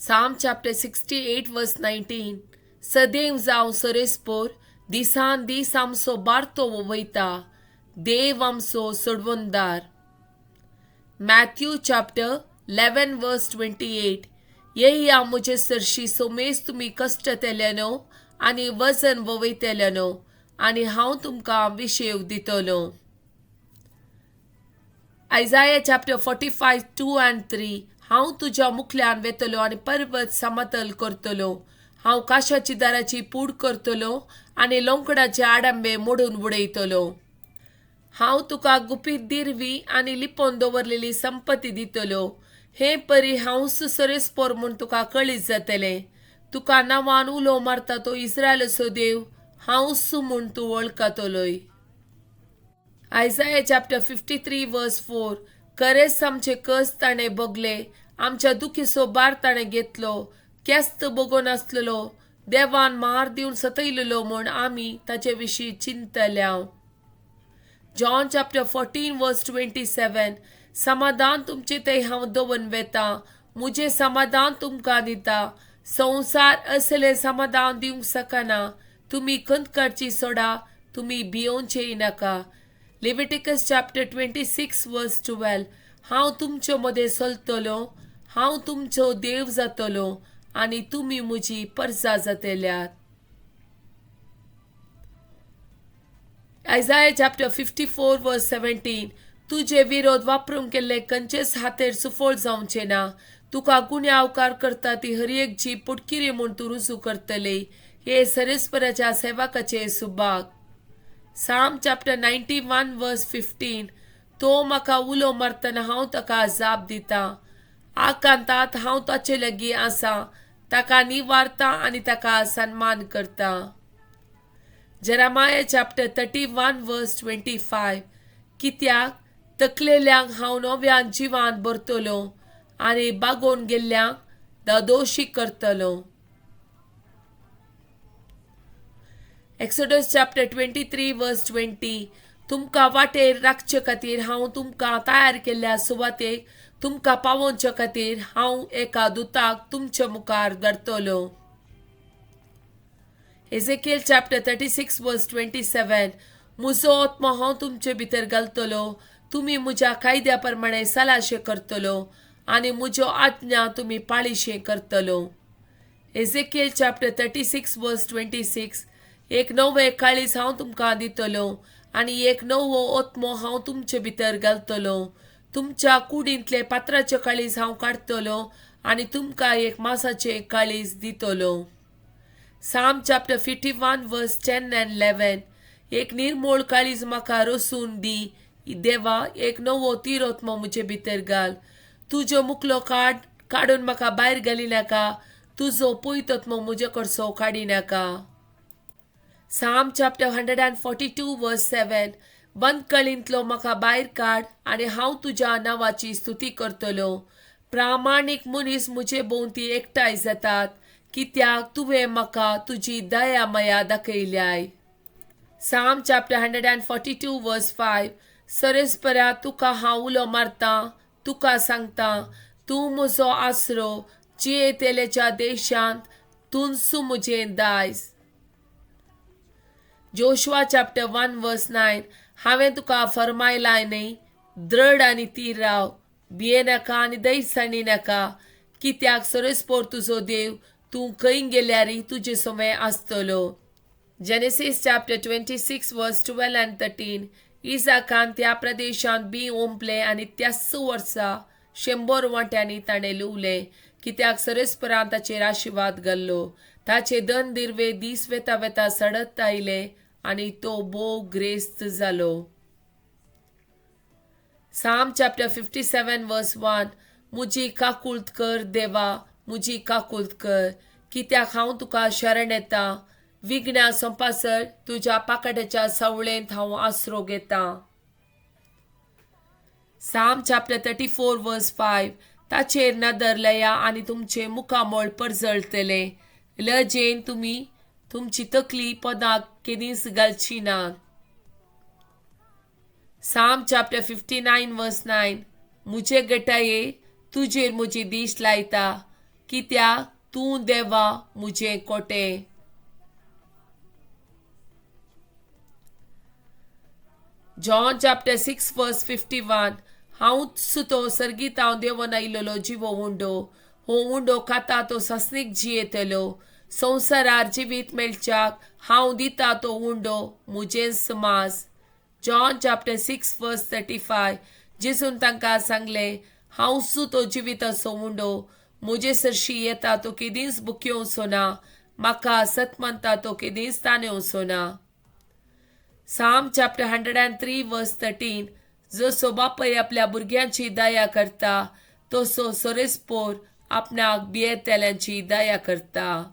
Psalm chapter 68 verse 19, सदैव जावं सरेस्पोर दिसान दीस आमचो बारतो वयता, देव आमचो सोडवणदार. Matthew chapter 11 verse 28, येया म्हजे सरशी सोमेस तुमी कश्टतेल्यानो आनी वजन वयतेल्यानो आनी हांव तुमकां विशेव दितलो. Isaiah chapter 45 2 and 3, हांव तुज्या मुखल्यान वेतलो आनी पर्वत समतल करतलो, हांव काशाची दाराची पूड करतलो आनी लोंकडाचे आडंबे मोडून उडयतलो. हांव तुका गुपीत दिरवी आनी लिपोवन दवरलेली संपत्ती दितलो, हे परी हांव सरेस्पोर म्हूण तुका कळीत जातलें. तुका नांवान उलो मारता तो इस्रायलाचो देव हांवच म्हूण तूं वळखतलोय. Isaiah chapter 53 verse 4, खरेंच आमचे कस ताणें भोगले, आमच्या दुखीचो भार ताणें घेतलो, केस्त भोगोन आसलेलो, देवान मार दिवन सतयलेलो म्हूण आमी ताचे विशीं चिंतल्या. John chapter 14 verse 27, समाधान तुमचे थंय हांव दवरून वेता, म्हजें समाधान तुमकां दिता, संवसार असलें समाधान दिवंक शकना, तुमी खंत काडची सोडा, तुमी भियोवचेय नाका. Leviticus chapter 26 verse 12, हांव तुमचे मदें चलतलो, हांव तुमचो देव जातलो आनी तुमी म्हजी परजा जातल्यात. Isaiah chapter 54 verse 17, तुजे विरोध वापरूंक केल्ले खंयचेच हातेर सुफळ जावचें ना, तुका गुन्यांवकार करता ती हर एक जीब पोटकिरी म्हूण तूं रुजू करतले, हे सरेस्पराच्या सेवकाचे सुभाग. Psalm chapter 91 verse 15, तो म्हाका उलो मारतना हांव ताका जाप दितां, आकांतात हांव ताचे लागीं आसा, ताका निवारता आनी ताका सन्मान करता. Jeremiah chapter 31 verse 25, कित्याक तकलेल्यांक हांव नव्यान जिवान भरतलो आनी बागोवन गेल्ल्यांक दादोशी करतलो. Exodus chapter 23 verse 20, तुमकां वाटेर राखचे खातीर हांव तुमकां तयार केल्ल्या सुवातेक तुमकां पावोवचे खातीर हांव एका दुताक तुमचे मुखार धरतलो. Ezekiel chapter 36 verse 27, म्हजो आत्मो हांव तुमचे भितर घालतलो, तुमी म्हज्या कायद्या प्रमाणे सलाशे करतलो आनी म्हज्यो आज्ञा तुमी पाळीशे करतलो. Ezekiel chapter 36 verse 26, एक नवें काळीज हांव तुमकां दितलो आनी एक नवो आत्मो हांव तुमचे भितर घालतलो, तुमच्या कुडींतले पात्राचें काळीज हांव काडटलो आनी तुमकां एक मासाचें काळीज दितलो. Psalm chapter 51 verse 10 and 11, एक निर्मोळ काळीज म्हाका रसून दी देवा, एक नवो तिरोत्मो म्हजे भितर घाल, तुज्यो मुकलो काडून म्हाका भायर घाली नाका, तुजो पयतत्मो म्हजे कडसो काडी नाका. Psalm chapter 142 verse 7, बंदकळींतलो म्हाका भायर काड आनी हांव तुज्या नांवाची स्तुती करतलो, प्रामाणीक मनीस म्हजे भोंवती एकठांय जातात, कित्याक तुवें म्हाका तुजी दया माया दाखयल्याय. Psalm chapter 142 verse 5, सरेस्परा तुका हांव उलो मारतां, तुका सांगतां, तूं म्हजो आसरो, जियेतल्याच्या देशांत तूंच म्हजें दायज. जोशुआ chapter 1 verse 9, हांवें तुका फर्मायलां न्हय, दृढ आनी तीर राव, भियेनाका आनी दैसाणी नाका, कित्याक सरेस्पोर तुजो देव तूं खंय गेल्यार तुजे समें आसतलो. Genesis chapter 26 verse 12 and 13, इजाकान त्या प्रदेशांत बी ओंपलें आनी त्याच वर्सा 100 वांट्यांनी ताणें लुवलें, कित्याक सरेस्परान ताचेर आशिर्वाद घाल्लो. ताचे दन दिरवे दीस वेता वेता सडत आयले आनी तो भोव ग्रेस्त जालो. Psalm chapter 57 verse 1, म्हजी काकूळत कर देवा, म्हजी काकूळत कर, कित्याक हांव तुका शरण येता, विघ्नां सोंपासर तुज्या पाकाट्याच्या सावळेंत हांव आसरो घेतां. Psalm chapter 34 verse 5, ताचेर नदर लया आनी तुमचें मुखामळ परजळटलें, लजेन तुमी तुमची तकली पदाक केदींच घालची ना. Psalm chapter 59 verse 9, म्हजे गटाये तुजेर म्हजी दीश लायता, कित्याक तूं देवा मुजें कोटें. John chapter 6 verse 51. हांवूच तो सर्गीतांव देंवन आयिल्लो जिवो उंडो. हो उंडो खाता तो सासणीक जियेतलो. संवसारार जिवीत मेळच्याक हांव दिता तो उंडो मुजेंच मास. John chapter 6 verse 35. जेजून तांकां सांगलें, हांवूच तो जिविताचो उंडो. म्हजे सरशी येता तो केदींच भुकेवचो ना, म्हाका सत मानता तो केदींच तानेवचो ना. Psalm chapter 103 verse 13. जसो बापूय आपल्या भुरग्यांची दया करता, तसो सोरेस्पोर आपणाक भियेतल्यांची दया करता.